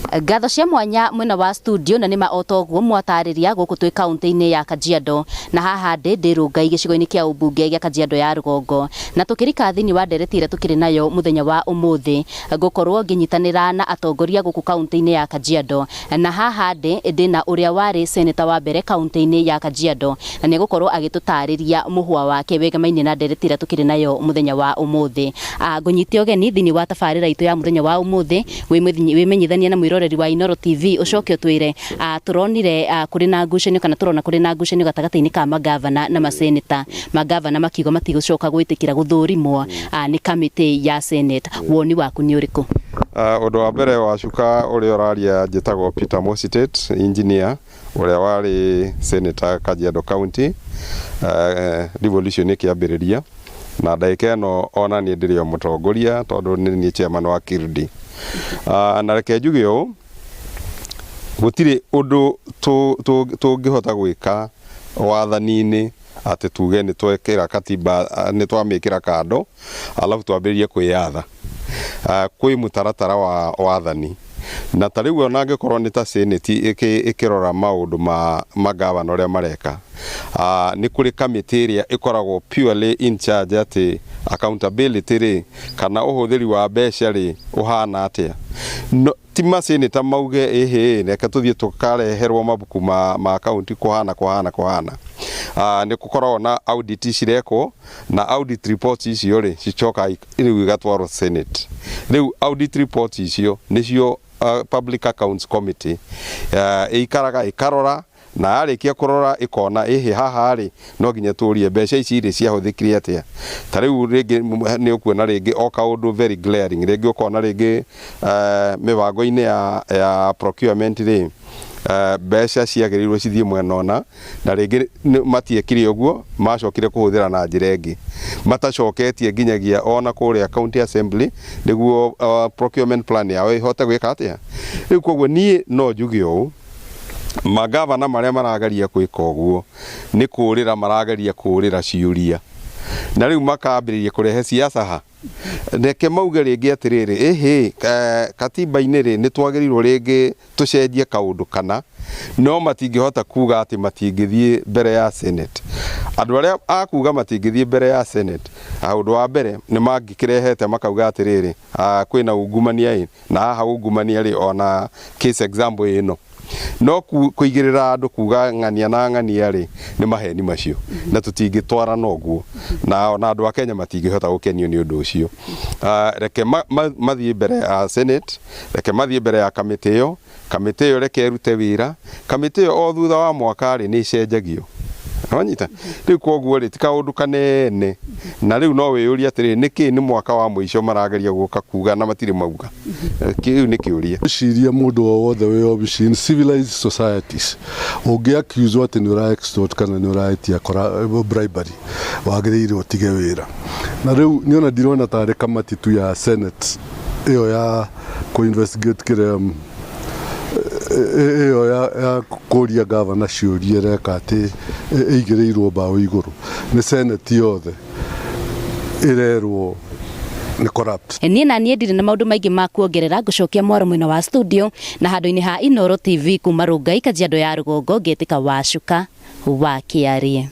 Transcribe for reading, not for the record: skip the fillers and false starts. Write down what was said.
Ngatho cia mwanya mwena wa studio na nĩma o toguo mwatarĩria gũkũ twĩ kaunti-inĩ ya Kajiado na haha ndĩ ndĩ Rongai gĩcigo-inĩ kĩa ũmbunge gĩa Kajiado ya rũgongo na tũkĩrika thĩinĩ wa ndereti ĩrĩa tũkĩrĩ nayo mũthenya wa ũmũthĩ ngũkorwo ngĩnyitanĩra na atongoria gũkũ kaunti-inĩ ya Kajiado na haha ndĩ ndĩna ũrĩa warĩ seneta wa mbere kaunti-inĩ ya Kajiado na nĩ egũkorwo agĩtũtarĩria mũhwa wake wĩgamainie na ndereti ĩrĩa tũkĩrĩ nayo mũthenya wa ũmũthĩ. Ngũnyite ũgeni thĩinĩ wa tabarĩra itũ ya mũthenya wa ũmũthĩ wĩmenyithanie na mwĩroreri wa Inooro TV ũcoke ũtwĩre tũronire kũrĩ na ngucanio kana tũrona kũrĩ na ngucanio gatagatĩ-inĩ ka magavana na maseneta, magavana makiuga matigũcoka gwĩtĩkĩra gũthũrimwo nĩ kamĩtĩ ya Senate. Woni waku nĩ ũrĩkũ? Ũndũ wa mbere Wacuka ũrĩa ũraria njĩtagwo Peter Mositet, engineer ũrĩa warĩ senator Kajiado County devolution ĩkĩambĩrĩria na ndagĩka ĩno ona niĩ ndĩrĩ o mũtongoria tondũ nĩ niĩ chairman wa KIRDI. Na reke njuge ũũ, gũtirĩ ũndũ tũngĩhota gwĩka wathani-inĩ atĩ tuge nĩ twekĩra katiba, nĩ twamĩkĩra kando alafu twambĩrĩrie kwĩyatha. Kwĩ mũtaratara wa wathani na ta rĩu ona angĩkorwo nĩ ta senate ĩkĩrora maũndũ ma magavana ũrĩa mareka, nĩ kũrĩ kamĩtĩ ĩrĩa ĩkoragwo purely in charge atĩ accountability rĩ kana ũhũthĩri wa mbeca rĩ ũhana atĩa. No, ti maseneta mauge ĩhĩ reke tũthiĩ tũkareherwo mabuku ma kaunti kũhana kũhana kũhana. Nĩ gũkoragwo na audit cirekwo na audit reports icio rĩ cicoka rĩu igatwarwo Senate. Rĩu audit reports icio nĩcio Public Accounts Committee ĩikaraga ĩkarora na yarĩkia kũrora ĩkona ĩhĩ haha rĩ no nginya tũrie mbeca ici rĩ ciahũthĩkire atĩa. Ta rĩu rĩngĩ nĩ ũkuona rĩngĩ o kaũndũ very glaring, rĩngĩ ũkona rĩngĩ mĩbango-inĩ ya procurement rĩ mbeca ciagĩrĩirwo cithiĩ mwena ũna na rĩngĩ matiekire ũguo, macokire kũhũthĩra na njĩra ĩngĩ matacoketie nginyagia ona kũrĩa county assembly nĩguo procurement plan yao ĩhote gwĩka atĩa. Rĩu koguo niĩ no njuge ũũ, magavana marĩa marageria gwĩka ũguo nĩ kũrĩra marageria kũrĩra ciũria na rĩu makambĩrĩria kũrehe siasa ha. Reke mauge rĩngĩ atĩrĩrĩ, ĩhĩ katiba-inĩ rĩ nĩ twagĩrĩirwo rĩngĩ tũcenjie kaũndũ kana, no matingĩhota kuga atĩ matingĩthiĩ mbere ya Senate. Andũ arĩa a kuga matingĩthiĩ mbere ya Senate, ũndũ wa mbere nĩ mangĩkĩrehete makauga atĩrĩrĩ, kwĩna ungumania ĩ, na haha ungumania rĩ ona case example ĩno. No kũigĩrĩra andũ kuga ng'ania na ng'ania rĩ nĩ maheni macio na tũtingĩtwarana ũguo na ona andũ a Kenya matingĩhota gũkenio nĩ ũndũ ũcio. Reke mathiĩ mbere ya Senate, reke mathiĩ mbere ya kamĩtĩ ĩyo, kamĩtĩ ĩyo reke ĩrute wĩra, kamĩtĩ ĩyo o thutha wa mwaka rĩ nĩ ĩcenjagio. Wanyita? Rĩu koguo rĩ ti kaũndũ kanene na rĩu no wĩyũrie atĩrĩrĩ nĩkĩ nĩ mwaka wa mũico marageria gũka kuga na matirĩ mauga. Kĩu nĩ kĩũria. Ngwĩciria mũndũ o wothe wĩ obici in civilized societies ũngĩ accuse atĩ nĩ ũra extort kana nĩ ũraetia bribery wagĩrĩire ũtige wĩra. Na rĩu niĩ ona ndirona tarĩ kamati tu ya Senate ĩyo ya kũ investigate kĩrĩa ĩyo ya kũria gavana ciũria ĩreka atĩ ĩigĩrĩirwo mbaũ igũrũ. Nĩ Senate yothe ĩrerwo nĩ corrupt. Niĩ na niĩ ndirĩ na maũndũ maingĩ ma kuongerera, ngũcokia mwaro mwena wa studio na handũ-inĩ ha Inooro TV kuma Rongai, Kajiado ya rũgongo, ngetĩka Wacuka wa Kĩarie.